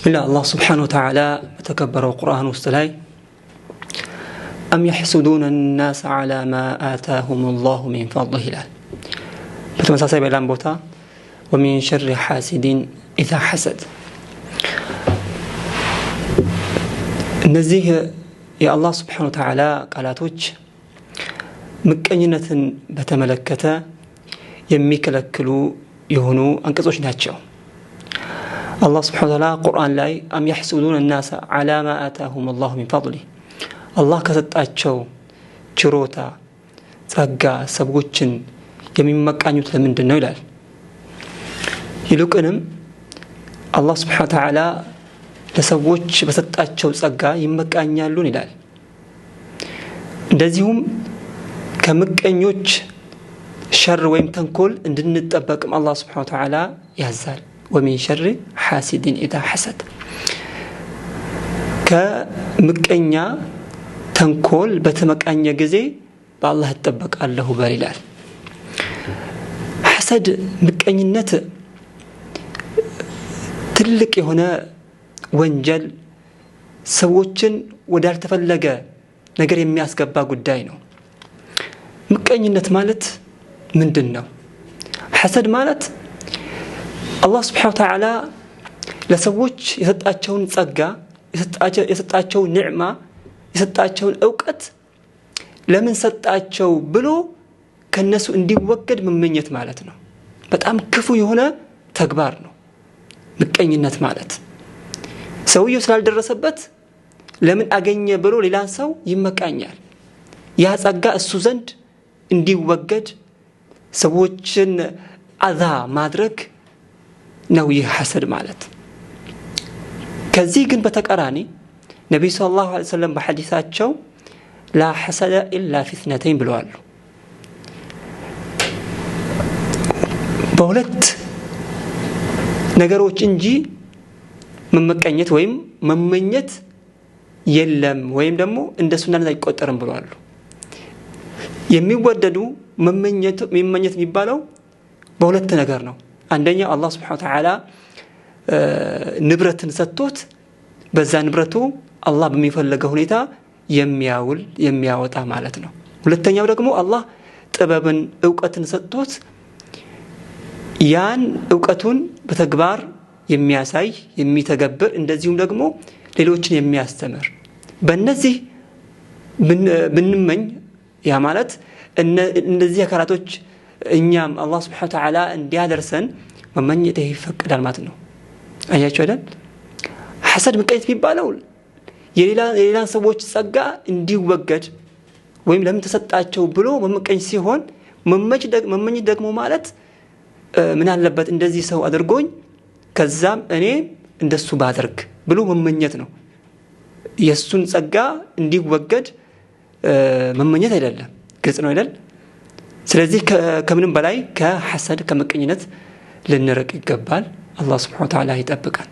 ብስሚላህ አላህ ስብሓነሁ ወተዓላ በተከበረው ቁርአን ውስጥ ላይ أم يحسدون الناس على ما آتاهم الله من فضله ይላል። በተመሳሳይ በሌላም ቦታ ومن شر حاسد إذا حسد። እነዚህ የአላህ ስብሓነሁ ወተዓላ ቃላቶች ምቀኝነትን በተመለከተ የሚከለክሉ የሆኑ አንቀጾች ናቸው። አላህ ስብሓነሁ ወተዓላ ቁርአን ላይ أم يحسدون الناس على ما آتاهم الله من فضله፣ አላህ ከሰጣቸው ችሮታ ጸጋ ሰዎችን የሚመቃኙት ለምንድን ነው ይላል። ይልቁንም አላህ ስብሓነሁ ወተዓላ ለሰዎች በሰጣቸው ጸጋ ይመቃኛሉን ይላል። እንደዚሁም ከምቀኞች ሸር ወይም ተንኮል እንድንጠበቅም አላህ ስብሓነሁ ወተዓላ ያዛል። ومن شر حاسد إذا حسد፣ ከምቀኛ ተንኮል በተመቃኘ ጊዜ በአላህ እጠበቃለሁ በል ይላል። ሐሰድ ምቀኝነት ትልቅ የሆነ ወንጀል፣ ሰዎችን ወዳልተፈለገ ነገር የሚያስገባ ጉዳይ ነው። ምቀኝነት ማለት ምንድን ነው? ሐሰድ ማለት አላህ ስብሓነሁ ወተዓላ ለሰዎች የሰጣቸውን ጸጋ፣ የሰጣቸውን ኒዕማ፣ የሰጣቸውን እውቀት ለምን ሰጣቸው ብሎ ከነሱ እንዲወገድ መመኘት ማለት ነው። በጣም ክፉ የሆነ ተግባር ነው ምቀኝነት ማለት። ሰውየው ስላልደረሰበት ለምን አገኘ ብሎ ሌላን ሰው ይመቃኛል። ያ ጸጋ እሱ ዘንድ እንዲወገድ ሰዎችን አዛ ማድረግ ነው ይህ ሐሰድ ማለት። ከዚህ ግን በተቃራኒ ነቢዩ ሰለላሁ ዐለይሂ ወሰለም በሐዲሳቸው ላ ሐሰደ ኢላ ፊ ኢስነተይን ብለዋል። በሁለት ነገሮች እንጂ መመቀኘት ወይም መመኘት የለም ወይም ደግሞ እንደ ሱናነት አይቆጠርም ብለዋል። የሚወደዱ መመኘት የሚባለው በሁለት ነገር ነው። አንደኛው አላህ ስብሓነሁ ወተዓላ ንብረትን ሰጥቶት በዛ ንብረቱ አላህ በሚፈለገው ሁኔታ የሚያውል የሚያወጣ ማለት ነው። ሁለተኛው ደግሞ አላህ ጥበብን እውቀትን ሰጥቶት ያን እውቀቱን በተግባር የሚያሳይ የሚተገብር፣ እንደዚሁም ደግሞ ሌሎችን የሚያስተምር። በእነዚህ ብንመኝ ያ ማለት እነዚህ አካላቶች እኛም አላህ ስብሓነሁ ወተዓላ እንዲያደርሰን መመኘት ይፈቅዳል ማለት ነው። አያችሁ አይደል? ሐሰድ ምቀኝነት የሚባለው የሌላን ሰዎች ጸጋ እንዲወገድ ወይም ለምን ተሰጣቸው ብሎ መመቀኝ ሲሆን፣ መመኘት ደግሞ ማለት ምን አለበት እንደዚህ ሰው አድርጎኝ ከዛም እኔ እንደሱ ባደርግ ብሎ መመኘት ነው። የእሱን ጸጋ እንዲወገድ መመኘት አይደለም። ግልጽ ነው አይደል? ስለዚህ ከምንም በላይ ከሐሰድ ከምቀኝነት ልንርቅ ይገባል። አላህ ስብሓነሁ ወተዓላ ይጠብቃል።